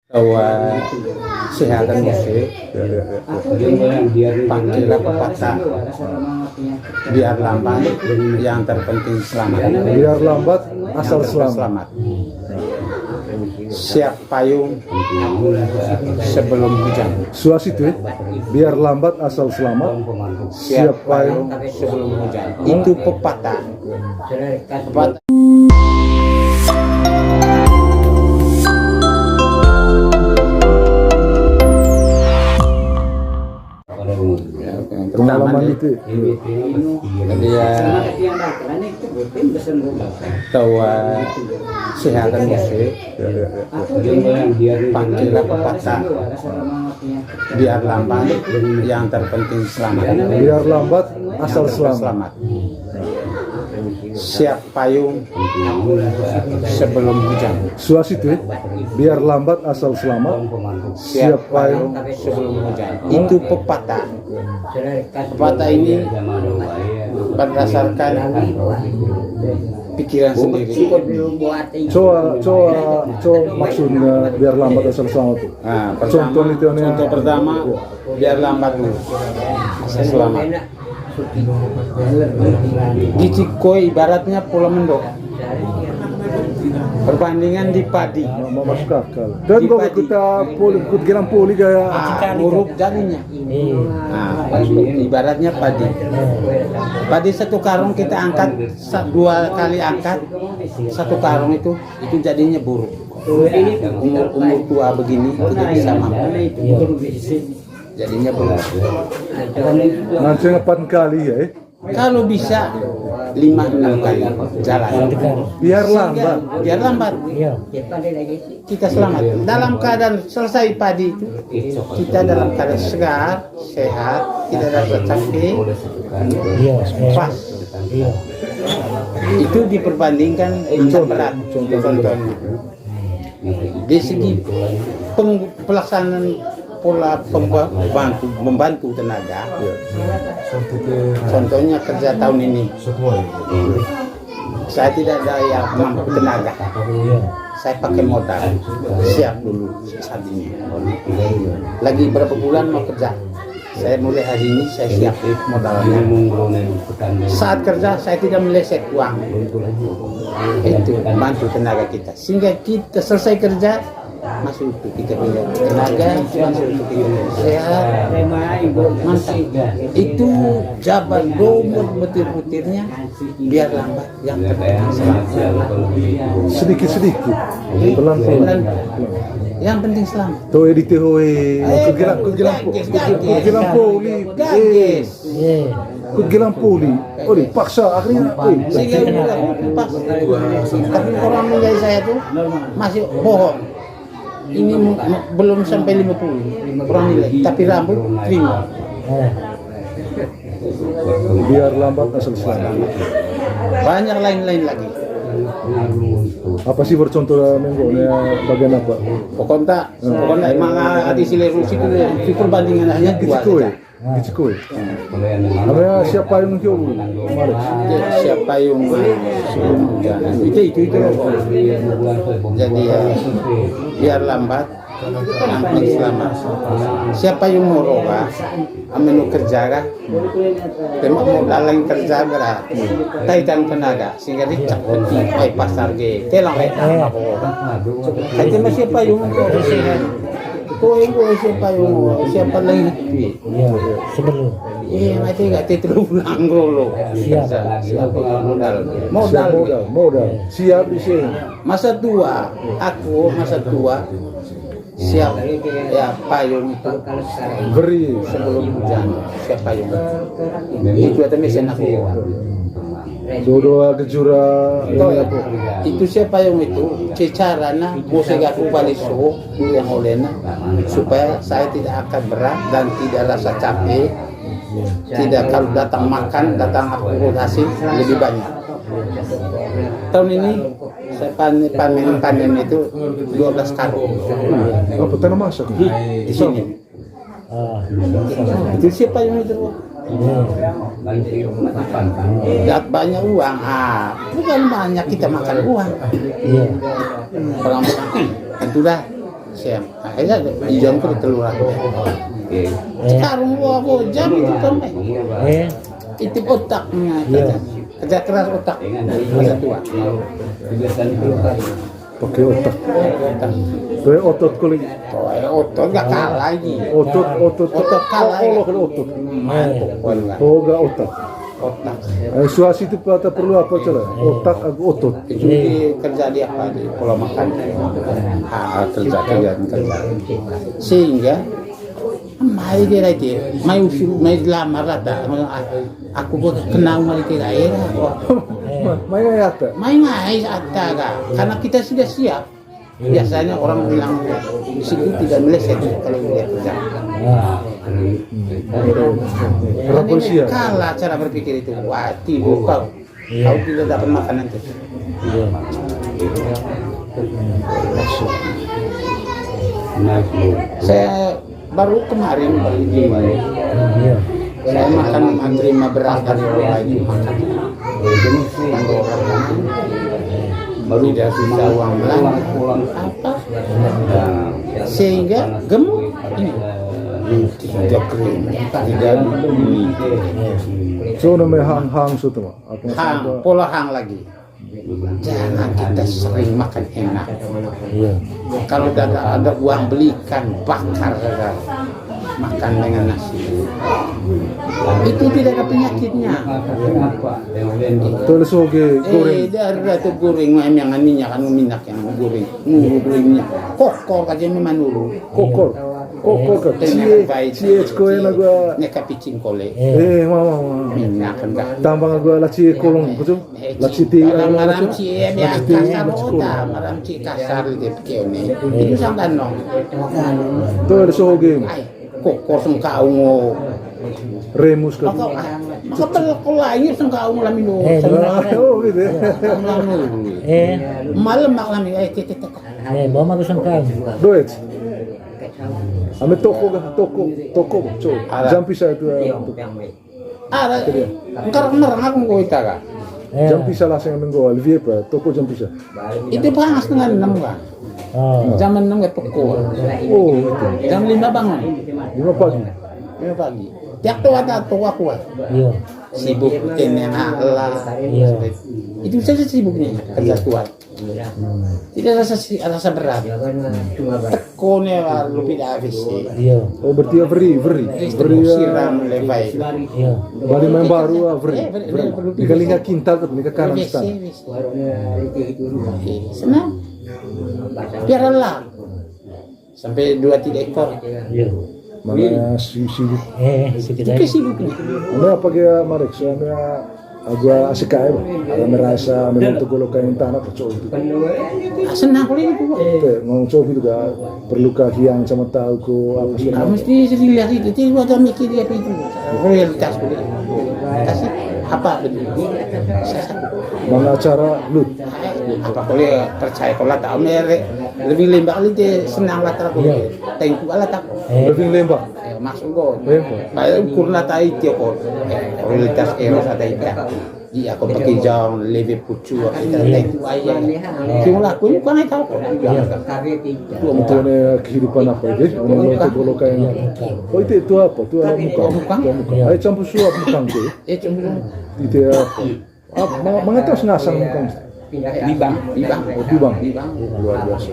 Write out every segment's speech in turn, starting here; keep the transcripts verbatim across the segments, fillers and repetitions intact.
Tawa sehat dan bersih. Pakailah pepatah, biar lambat, yang terpenting selamat. Biar lambat, asal selamat. Siap payung sebelum hujan. Suas itu ya. Biar lambat, asal selamat. Siap payung sebelum hujan. Itu pepatah. Pepatah. Pengalaman itu. Jadi ya, tawa sehat dan bersih. Pakailah pepatah, biar lambat, yang terpenting selamat. Biar lambat, asal selamat. Siap payung sebelum hujan. Suas itu ya. Biar lambat, asal selamat. Siap payung sebelum hujan. Itu pepatah. Pepatah ini berdasarkan pikiran sendiri. Coba, coba, coba maksudnya biar lambat, asal selamat tuh. Nah, pertama, contoh pertama, biar lambat dulu, asal selamat. Di Cikoi ibaratnya pola mendok. Perbandingan di padi. Masuk akal. Dan kalau kita poli, ikut gelang poli gaya. Ah, buruk jadinya. Nah, ibaratnya padi. Padi satu karung kita angkat, sa-, dua kali angkat, satu karung itu, itu jadinya buruk. Umur, umur tua begini tidak bisa mampu. Jadinya belum. Nanti empat kali ya, eh? Kalau bisa lima enam kali jalan. Biar lambat. Biar lambat. Iya. Kita selamat. Dalam keadaan selesai padi itu, kita dalam keadaan segar, sehat, tidak ada rasa capek. Iya, sehat. Pas. Iya. Itu diperbandingkan angkat berat. Contohnya. Dari segi peng-, pelaksanaan pola pemba-, bantu, membantu tenaga. Iya. Contohnya kerja tahun ini. Saya tidak ada yang mampu tenaga. Iya. Saya pakai modal. Siap dulu saat ini. Lagi berapa bulan mau kerja? Saya mulai hari ini, saya siap modalnya. Saat kerja, saya tidak meleset uang. Itu bantu tenaga kita. Sehingga kita selesai kerja, masuk untuk kita punya tenaga, masuk untuk kita punya sehat, masih itu jabat nomor butir-butirnya, biar lambat, yang penting selamat. Sedikit-sedikit, pelan-pelan. Yang penting selamat. Tuh, edit, hoe. Eh, kegila, kegila, gages, gages. Kegila poli. Gages. Iya. Kegila poli. Oh, dipaksa akhirnya. Eh, sehingga udah pas. Tapi orang menilai saya tuh masih bohong. Ini mu-, mu-, belum sampai lima puluh orang nilai, tapi rambut kerimbang. Eh. Biar lambat, asal selamat. Banyak lain-lain lagi. Apa sih bercontoh minggu ini bagian apa? Pokoknya, pokoknya emang ada si Lerus itu, itu perbandingan hanya dua saja. Di Cikoi. Ada siap payung kio, Bu? Kemarin. Oke, siap payung, eh, sebelum hujan. Itu, itu, itu. Jadi, ya, biar lambat, yang penting selamat. Siap payung moro kah? Amenu kerja kah? Tema modal yang kerja berarti. Taitan tenaga. Sehingga dicak peti, ai pasar ge, telang ai tang apa. Ai tema siap payung. Koe, koe siap payung, siap paling happy. Iya, sebelum. Iya, nanti nggak titip pulang dulu. Siap. Siap modal. Modal. Siap modal, modal. Siap di sini. Masa tua, aku masa tua. Siap, ya, payung itu beri sebelum hujan, siap payung. Itu ada mesin aku. Dodo gejura. Itu siap payung itu, secara na, mose gaku baliso, yang oleh na, supaya saya tidak angkat berat dan tidak rasa capek. Tidak, kalau datang makan, datang aku hasil lebih banyak. Tahun ini saya panen, panen, panen itu dua belas karung. Apa tanah masak? Di sini. Ah. Itu siap payung itu, Bu. Iya. Dapat banyak uang. Ah, bukan banyak kita makan uang. Iya. Orang-orang, kan sudah. Siang. Akhirnya ada izin ke keluar. Sekarang gua, gua jam itu kan. Eh. Itu otaknya kerja. Kerja keras otak. Masa tua. Pakai otak. Otak. Pakai otot kali. Oh, ya, otot gak kalah lagi. Otot, otot. Otot kalah, ya. Allah, kena otot. Mantap, Wan, kan. Oh, gak otak. Otak. Eh, suasi itu pada perlu apa, coba? Otak atau otot? Itu di kerja di apa, di pola makan. Ah, kerja, kerja, kerja. Sehingga mai dia lagi, mai usul, mai lamar rata. Aku buat kenal mai dia era. Mai ngai ata. Mai ngai ata, Kak. Karena kita sudah siap. Biasanya orang bilang di situ tidak meleset kalau dia kerja. Karena ini kalah cara berpikir itu. Wah, tiba kau. Kau tidak dapat makanan tuh. Saya baru kemarin balik di Bali. Saya makan, menerima beras dari orang lain, makan. Baru tidak susah uang belanja. Apa? Sehingga gemuk ini. Tidak kering, tidak ini. So, namanya hang-hang so tuh, Mak. Hang, pola hang lagi. Jangan kita sering makan enak. Iya. Kalau ada, ada uang, beli ikan bakar saja. Makan dengan nasi. Itu tidak ada penyakitnya. Tuh, ada soge goreng. Eh, ada tuh goreng, yang minyak, anu minyak yang goreng. Nuru gorengnya. Kokor aja memang nuru. Kokor. Kokor ke. Cie, cie, koe na gua. Neka picing kole. Eh, mama, mama. Minyak kan dah. Tambang gua laci kolong, betul? Laci ti, maram, maram ci, eh, biasa kasar, maram ci kasar, dia pakai ini. Itu sang danong. Tuh, ada soge. Ai, kok kosong kaung, oh. Remus kan. Maka, ah, maka bel-, kalau lainnya sang kaung lah minum. Eh, sang minum. Oh, gitu ya. Sang minum. Eh. Malam mak lah minum, eh, tete, tete. Eh, bawa mak sang kaung. Duit. Ame toko kah? Toko, toko, co. Ada. Jam pisa itu, eh, untuk. Ada. Engkar mereng aku nggo ita ka. Eh. Jam pisa lah saya menggo, Alvi apa? Toko jam pisa. Itu pas setengah enam ka. Oh. Jam enam ka toko. Oh, itu. Jam lima bangun. Lima pagi. Lima pagi. Tiap tuh ada toko aku, ah. Iya. Sibuk tenena lah. Iya. Itu saja sibuknya kerja tuan. Tidak rasa si-, rasa berat. Teko ne, ah, lupi da A V C. Iya. Oh, berarti ya veri, veri. Veri, ya. Siram levai. Iya. Bali main baru, ah, veri. Eh, veri, veri. Veri, veri. Di kalinga kintal tuh, di kanan stand. Senang. Biarlah. Sampai dua tiga ekor. Iya. Mana si-, sibuk. Eh, sibuk. Itu sibuk nih. Ini apa dia, Marek? Soalnya gua asik aja, Bang. Ada merasa, memang tuh kalau kayak tanah kacau itu. Ah, senang kalau itu, Bang. Oke, ngomong cowok itu gak perlu kah hiang sama tahu ko apa sih? Ah, mesti sering lihat itu. Jadi gua ada mikir dia apa itu. Kalau yang tas, tas apa betul? Mana acara lu? Apa boleh percaya kalau tak mere, lebih lembak aja, senang lah tak boleh. Iya. Tengku ala tak. Eh. Lebih lembak. Eh, masuk go. Lembak. Kayak ukur na tai tiok ko. Eh, kualitas eros ada ita. Iya, aku pakai jam lebih pucuk, aku tengku aja. Cuma aku ini bukan tahu kok. Iya. Itu ne kehidupan apa ya? Menurut kalau kayaknya. Oh, itu, itu apa? Itu mukang. Mukang. Itu mukang. Iya. Ayo campur suap mukang tuh. Eh, campur. Itu ya. Ah, ma-, manga tahu senasang mukang. Bibang, bibang. Oh, bibang. Bibang. Luar biasa.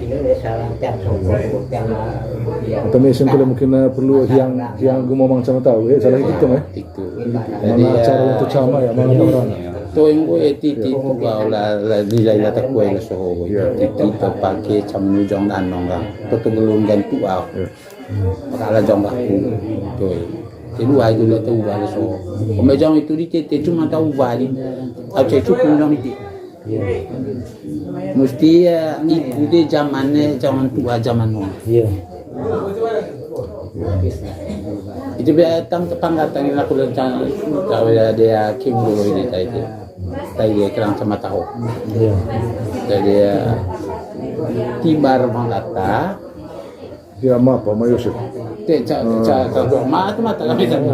Tapi S M P mungkin, eh, perlu yang, yang gue mau mang sama tahu, eh, salah gitu, eh. Itu. Mana cara untuk sama ya, mana orang. Tuh yang gue titi tuh lah, lah, nilai lah tak kue lah soho. Iya. Titi tuh pakai cam nujong dan nonggang. Tuh tuh belum gantu ah. Iya. Makala jong aku. Toi. Kedua itu lah tahu balik so. Kami jong itu di tete cuma tahu balik. Aku cek cukup jong itu. Iya. Mesti ya ikuti zamannya, zaman tua, zaman now. Iya. Itu biar tang tepang datangin aku dan tahu ya dia Kim dulu ini tadi dia. Tadi dia kerang sama tahu. Iya. Jadi ya tibar mangata. Dia ma apa, ma Yosep? Te, ca, ca, ca, ma, tu mata kami kan.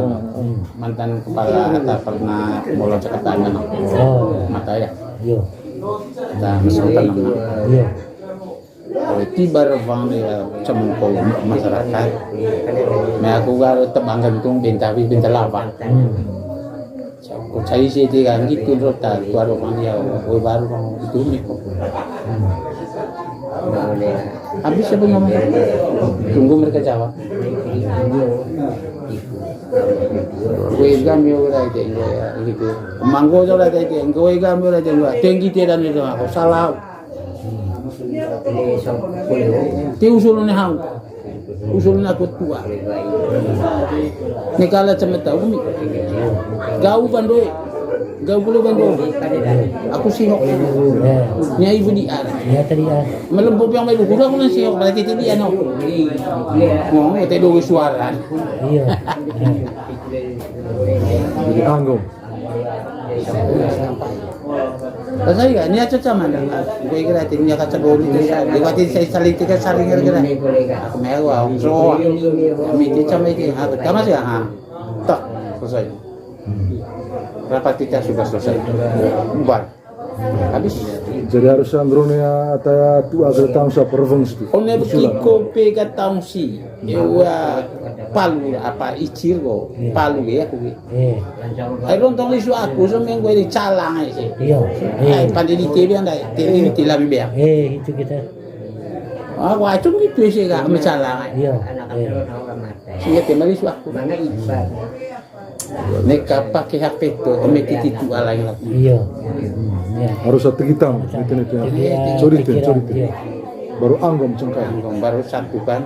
Mantan kepala atau pernah mulai cakap tangan. Oh. Mata ya. Iya. Kita masuk tanam. Iya. Tiba revang dia cemengkol masyarakat. Nah, aku gak tebang gantung bentawi bentalaba. Hmm. Ko cai sih tiga gitu, rota, keluar rumah dia, gue baru mau itu nih kok. Habis siapa ngomong? Tunggu mereka jawab. Gue gam yo, gue aja, gue ya, gitu. Manggo aja lah, gue gam yo, gue aja, gue. Tinggi tidak nih, aku salah. Ti usul ni hau. Usul ni aku tua. Ni kala cemeta umi. Gau bandoe. Gau bulu bandoe. Aku sihok. Nya ibu di ar. Nya tadi ah. Melempung yang ibu kurang aku nang sihok berarti tadi ano. Ngomong teh dua suara. Iya. Jadi anggom. Rasanya ni aja sama. Gue kira hati ni akan cebol ni. Dia berarti saya saling tiga saling kira-kira. Aku mewah, so. Kami itu sama itu. Aku sama sih, ha. Tak, selesai. Rapat kita sudah selesai. Bubar. Habis. Jadi harus androne ya, ata tu agar tahu siapa reveng situ. One kiko pe ka tahu si. Ewa palu apa icir ko. Iya. Palu ya aku. Eh. Ai lontong lisu aku semeng gue di calang ai sih. Iya. Ai pande di T V anda, T V di tilam biang. Eh, itu kita. Ah, wah, cuma gitu sih, gak masalah. Iya. Iya. Sehingga tema lisu aku. Neka pake H P tu, ome titi tu alai lagi. Iya. Iya. Harus satu kita, itu, itu. Iya, curi, pikiran, curi. Iya. Baru anggom cengkak. Anggom baru satu kan,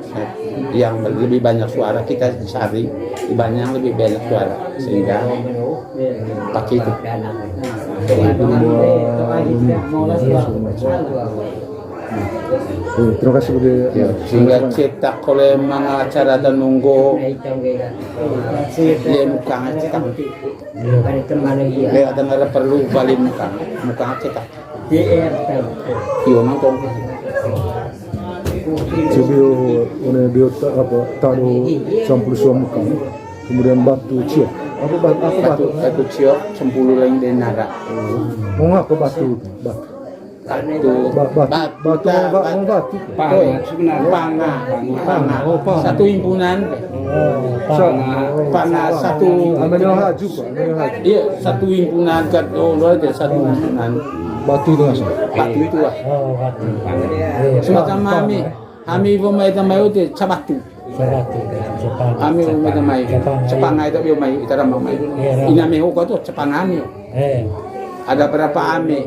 yang lebih banyak suara kita saring, banyak yang lebih banyak suara, sehingga pakai itu. Iya. Eh, terima kasih bagi ya, sehingga cetak oleh mana acara dan nunggu. Iya, muka cetak. Iya. Lewat dengar perlu balik muka, muka cetak. Iyo, nangkong. Jadi, oh, ini dia tak apa, tak ada campur suam muka. Kemudian batu ciok. Apa bat-, apa batu, batu? Batu ciok, sempuluh lain dari nara. Mau ngapa batu? Batu. Batu. Ba-, batu, batu, batu, ba-, mau batu. Panga, sebenarnya. Panga. Panga. Oh, panga. Satu himpunan. Oh, panga. Panga satu. Amenyo haju, Pak. Amenyo haju. Iya, satu himpunan kan. Oh, luar biasa, satu himpunan. Batu itu langsung. Batu itu lah. Oh, batu. Iya. Semacam panga, ami, ya. Ami ibu mai tamai uti, cabatu. Cabatu, cabang, ami umeda mai, cabang, cepang ai tapi mai, itara mai. Iya, ina meho ko tu cepang ami. Eh. Ada berapa ami?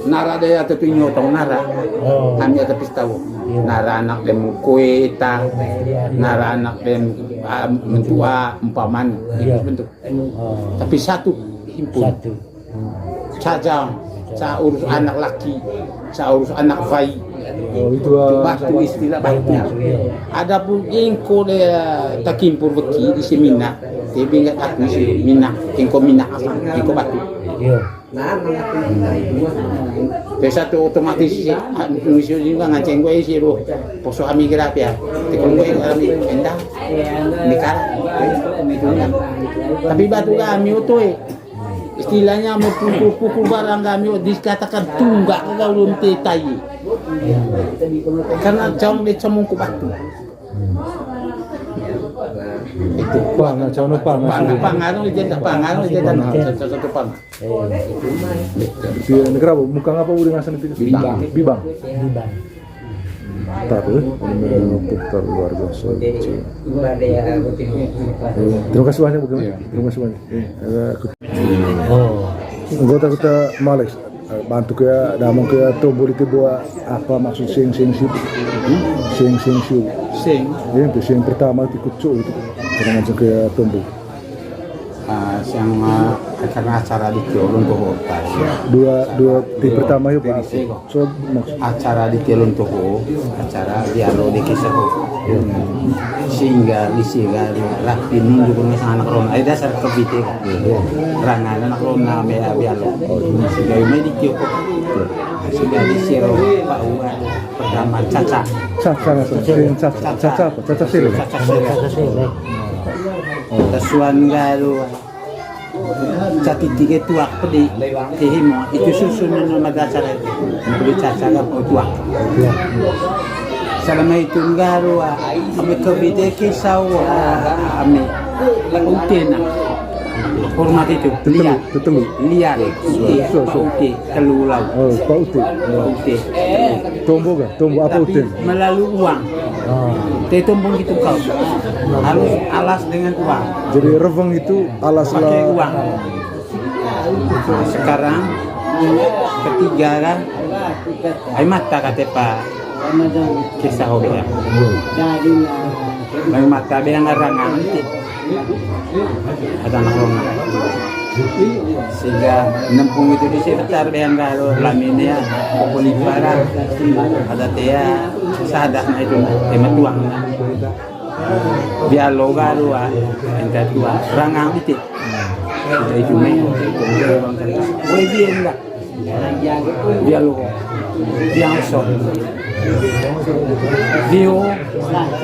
Nara daya tetu inyo tong nara. Oh. Ami ada pistau. Iya. Nara anak dem kueta. Iya. Nara anak dem, ah, mentua, umpaman. Iya. Itu bentuk. Oh. Tapi satu himpun. Satu. Cajang, sa urus anak laki, sa urus anak bayi. Oh, itu, ah, batu, istilah batunya. Adapun ingko de takimpur beki di semina, tapi ingat aku isi mina, ingko mina apa, ingko batu. Iya. Terus satu otomatis isi, ah, isi juga nganceng gue isi, bro. Poso ami gerak ya. Tekong gue ami endah. Nikar. Tapi batu kami otoy. Istilahnya mau pukul-pukul barang kami dikatakan tunggak kalau teh tai. Karena caung dia cemong ku batu. Itu panga, caung panga. Panga, panga, anu, ijin, panga, anu, ijin, panga. Satu, satu panga. Di negara apa? Muka apa udah ngasih nanti? Bibang. Bibang. Bibang. Mantap, ya. Ini putar luar biasa. Terima kasih banyak, Bung. Iya. Terima kasih banyak. Iya. Eh, aku Oh. Anggota kita Malex, eh, bantu kayak damang kayak tombol itu buat apa maksud sing sing siu? Sing sing siu. Sing. Iya, itu sing pertama itu kucuk itu. Kadang aja kayak tombol. Ah, siang, ah, karena acara di Tiolon tuh, Pak. Dua, dua, ti pertama yuk, Pak. Di Sego. So, maksud acara di Tiolon tuh, acara dialog di kisah. Sehingga di sini rapi nunggu punya anak rona. Ada dasar kebite kan. Iya. Rana anak rona bea bialo. Sehingga ini di Tioko. Sehingga di Sero, Pak Uwa, pertama Caca. Caca, Caca, Caca, Caca apa? Caca Sero. Caca Sero. Caca Sero. Tasuan garu. Catiti ke tuak pedi. Tihimo. Itu susun nama dasar itu. Beli caca ke tuak. Iya. Salama itu nggaru, ah, ami kebite kisau, ah, ami. Utena. Hormat itu. Tetelu, liar. Tetelu. Liar. Ute, Pak Ute, telu lau. Oh, Pak Ute. Pak Ute. Tombo kah? Tombo apa Ute? Tapi melalui uang. Ah. Te tombo gitu kau. Harus alas dengan uang. Jadi reveng itu alas pakai uang. Sekarang ketiga kan, ai mata kata Pak kisah hobi ya. Ai mata bilang orang nanti ada anak orang. Sehingga nempung itu di sekitar bilang kalau laminnya populi para ada tea sadar itu tema tuang. Bialo garu, ah, enta tua, rangang ite. Ita itu me. Woi, bien enggak? Bialo. Biang so. Bio,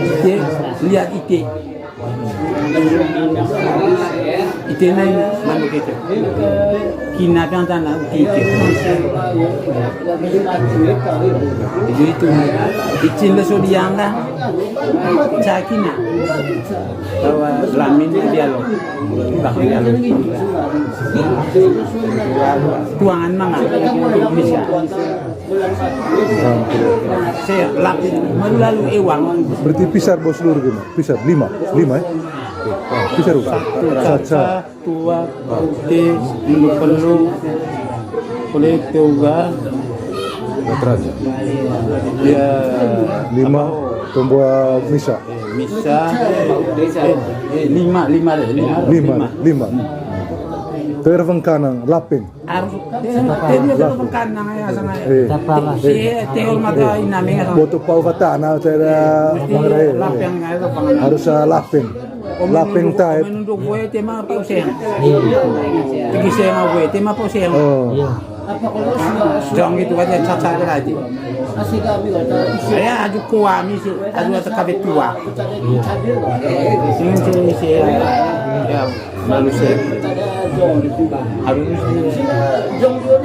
ite, lihat ite. Ite nai manuk ite. Kina piang tana uti ite. Itu, itu. Icin leso diangga. Cakina. Bahwa lamin dialog. Bahkan dialog. Tuangan manga. Indonesia. Saya lapin, melalui ewang. Berarti pisar bos lur gimana? Pisar lima, lima ya? Pisar. Saca. Tua, te, mulu perlu, boleh teuga. Batraja. Ya, lima, apa? Tomboa misa. Eh, misa. Eh, eh, lima, lima deh, lima. Lima, lima. Tervengkanang, lapeng. Harus, eh, eh, dia tervengkanang ya, sana ya. Eh. Tapa lah. Si, eh, te hormat ya, inami ya, sana. Boto pau fatana, saya ada. Lapeng, ya, lapeng. Harus, ah, lapeng. Lapeng tae. Nunduk gue tema apa useng? Iya. Tigi seng gue tema apa useng? Oh. Iya. Jong gitu aja caca aja. Saya aju kuami sih, aju atau kafe tua. Iya. Sing sing sih. Ya, manusia. Harus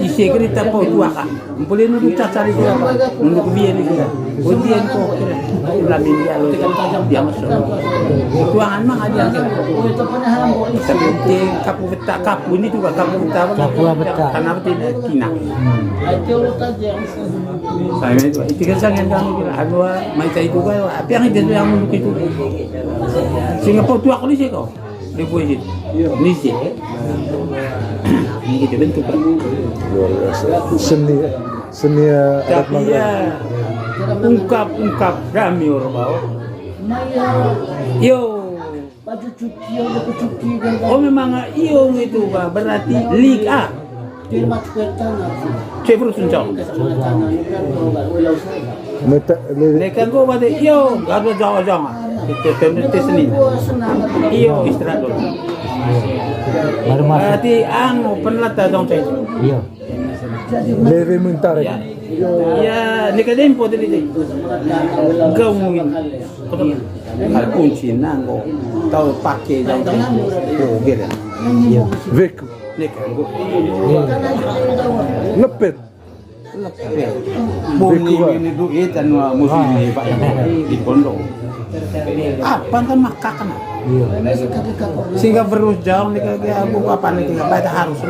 isi cerita po tua kan. Mpuli nunduk caca di sini, nunduk bien di sini. Ujian kok kira. Lamin dialog, dia masuk. Tuangan mang aja. Tapi ente kapu beta, kapu ini juga kapu beta. Kapu beta. Karena beta kina. Hmm. Saya itu, itu kan saya yang kami kira. Aduh, mai saya itu kan, apa yang itu yang nunduk itu. Sehingga po tua aku di sini kok. Deposit. Iya. Nisi. Ini kita bentuk, Pak. Luar biasa. Seni, seni, eh, adat. Tapi Manggarai. Ya, ungkap-ungkap rame orang bawa. Yo. Oh, memang iyo gitu, Pak. Berarti lik, ah. Cebru suncong. Meta, le- Nekan ko bade, iyo, gak ada jawa-jawa. Itu tem-, tes ni. Iyo, istirahat dulu. Baru masuk. Berarti ang penlata dong, cek. Iya. Leve mentara. Ya. Ya, nekan dempo tadi, cek. Gak mungkin. Kalau kunci nanggo, tahu pakai dong, cek. Oh, gitu. Iya. Veku. Nekan ko. Lepet. Lepet. Bumi ini duit anu musim ini, Pak, di pondok. Apa kan makakna? Iya. Sehingga berus jauh nih, kayak aku apa nih, tinggal baca harus.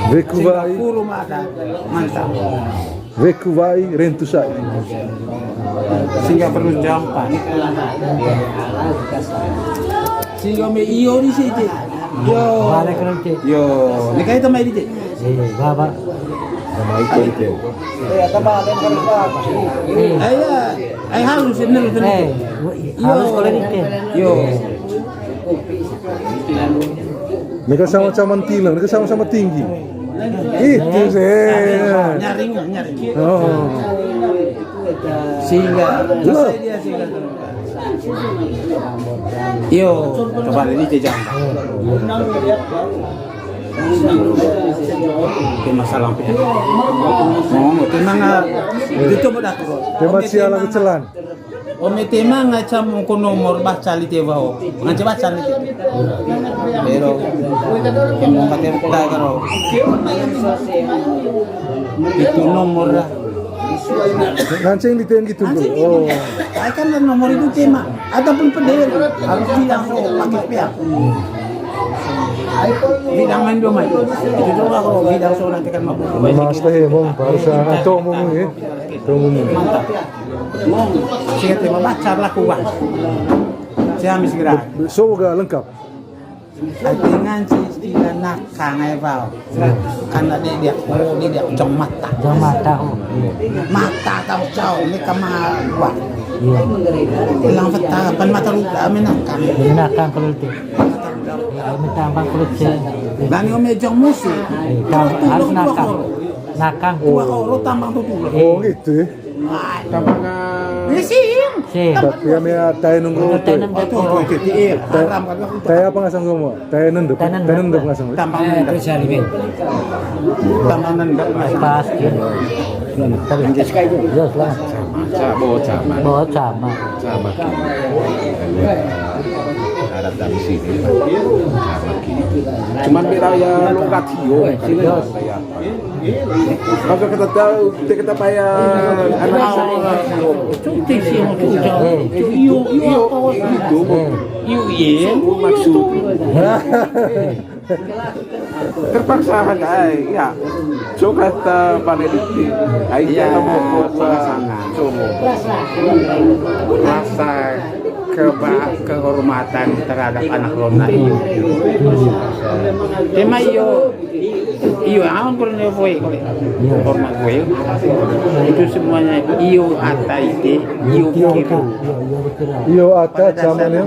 Veku sehingga vai. Kurum ada. Mantap. Veku vai, rentu sai. Sehingga perlu jampan. Sehingga me iyo di sini. Yo. Balik nanti. Yo, ini kayak teman ini. Eh, Bapak. Sama itu, itu. Eh, ayo, ayo, harus ini, harus ini. Eh, harus kalau ini. Yo. Mereka sama-sama tinggi, mereka sama-sama tinggi. Itu sih. Nyaring, nyaring. Oh. Sehingga, loh. Selesai dia sehingga. Yo, coba ini jejak. Itu masalah. Ngomong, tenang, ah. Itu coba dah. Tema sialan celan. Ome tema ngaca mungko nomor baca lite wao. Ngaca baca lite. Pero kemong kate ta karo. Itu nomor lah. Nganceng di T N gitu, bro. Oh. Ai kan nomor itu tema. Ada pun pedel harus bilang, oh, pakai pea. Bilang main dua main. Itu juga kalau bilang seorang tekan mabuk. Mas teh, Bang, harus, ah, atau mau, ya. Atau mau. Mantap. Mong, singkat lima baca laku, Bang. Siami segera. So ga lengkap. Ai dengan si istilah nakang ai bau. Karena dia, dia, oh, dia, dia jong mata. Jong mata, oh. Mata tau jauh, ini kama gua. Iya. Bilang peta, pan mata lu, kami nakang. Jadi nakang kalau itu. Ya, minta ampang kalau itu. Dan yang mejong musik. Iya, harus nakang. Nakang. Dua orang tambang tuh dulu. Oh, gitu ya. Tambang, eh, sih. Sih. Tapi ya, ya, tae nunggu. Tae nunggu. Tae, tae apa ngasang semua? Tae nendep. Tae nendep. Tae nendep ngasang. Tambang nendep. Terus ya, Limin. Tambang nendep ngasang. Pas, ya. Tapi jelas lah. Sama, sama, bawa sama. Bawa sama. Sama. Ada di sini. Sama. Cuman beda ya, logat sih, yo. Jelas. Kalau kita tahu, kita, kita payah anak. Cuti sih, cuti. Iyo, iyo, itu. Iyo, iya. Maksud. Terpaksa kan, ai, ya. So kata paling dikti. Ai, iya, kita mau pasangan. Coba. Rasa keba-, kehormatan terhadap anak lona ini. Tema iyo, iyo, awan kurang dia boy, hormat boy. Itu semuanya iyo ata ite, iyo kira. Iyo ata, zaman ya.